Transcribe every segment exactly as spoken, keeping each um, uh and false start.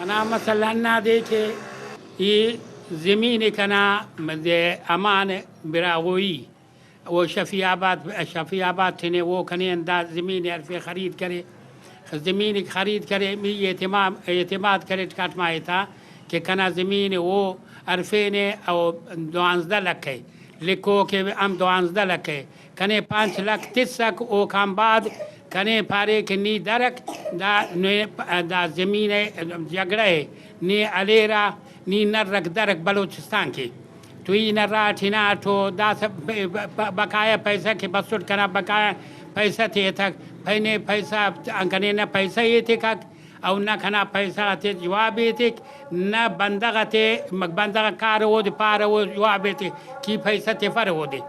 نا مسئلہ ہندادے کہ ای زمین کنا دے امان براہوئی، او شفیع آباد، شفیع آباد تینے او کنے ہندا زمین ہرفے خرید کرے، زمین خرید کرے، می اعتماد، اعتماد کریٹ کاٹما ایتا کہ کنا زمین او ہرفینے او دوانزدہ لکھ ءِ، لکھوک ءِ ہم دوانزدہ لکھ ءِ۔ کنے پانچ لکھ تسک، اوکان بعد کنے پارے کہ نی درک دا، نے دا زمین جھگڑہ ءِ، نے ہلیرہ، نی نرک درک بلوچستان کے۔ تو ای نرا ٹھنا تو داسہ ب-، ب-، بقایا پیسہ کہ بسٹ کنا بقایا پیسہ تیتک، پہنے پیسہ کنے نہ پیسہ ایتکک، او نہ کنا پیسہ غاتے جواب ایتک، نہ بندغ تے، بندغ کارہ اودے پارہ او جواب ایتک کہ ای پیسہ تفرہ اودے۔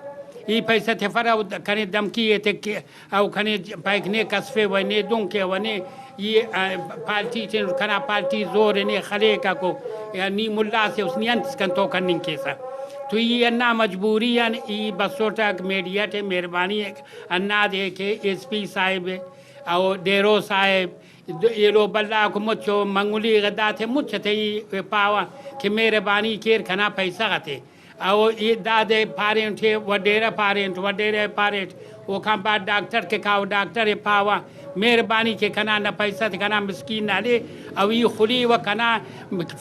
ای پیسہ تفرہ او کنے دھمکی ایتک کہ او کنے پائک نے کسفیوہ، نے دن کیوہ، نے ای، آ، پارٹی تین کنا پارٹی زور نے خلیکہ کو، یا نی ملا سے اس نی انت کنتو کننگ کیسہ۔ تو ای ہندا مجبوری آن ای بسوٹک میڈیا ٹے مہربانی ہندادے کہ ایس پی صاحب او ڈیرو صاحب، ایلو بھلاکو مچو منگلی غا داتے مچ تے ای پاوہ کہ مہربانی کیر کنا پیسہ غاتے۔ او ای دادے پارینٹ، وڈیرہ پارینٹ، وڈیرہ پارینٹ، اوکان بعد ڈاکٹر کے کاو، ڈاکٹر ءِ پاوہ مہربانی کے کنا نہ پیسہ تے کنا مسکین نا ہلے۔ او ای خلیوہ کنا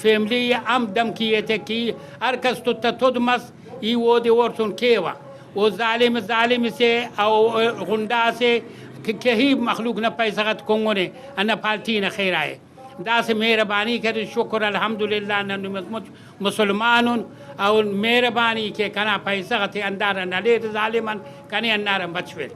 فیملی ہم دھمکی ایتک کہ ہر کس تو تہ تد مس، ای اودے اوڑتون کیوہ۔ او ظالم، ظالم سے او غنڈہ سے کہ کہی مخلوق نا پیسہ غاتے کنگنے، ہندا پارٹی نا خیرائے۔ داسہ مہربانی کرے، شکر الحمدللہ نن مچ مسلمان ان، او مہربانی کے کنا پیسہ غاتے ہندارہ نلیر ظالم آن، کنے ہندارہ بچفر۔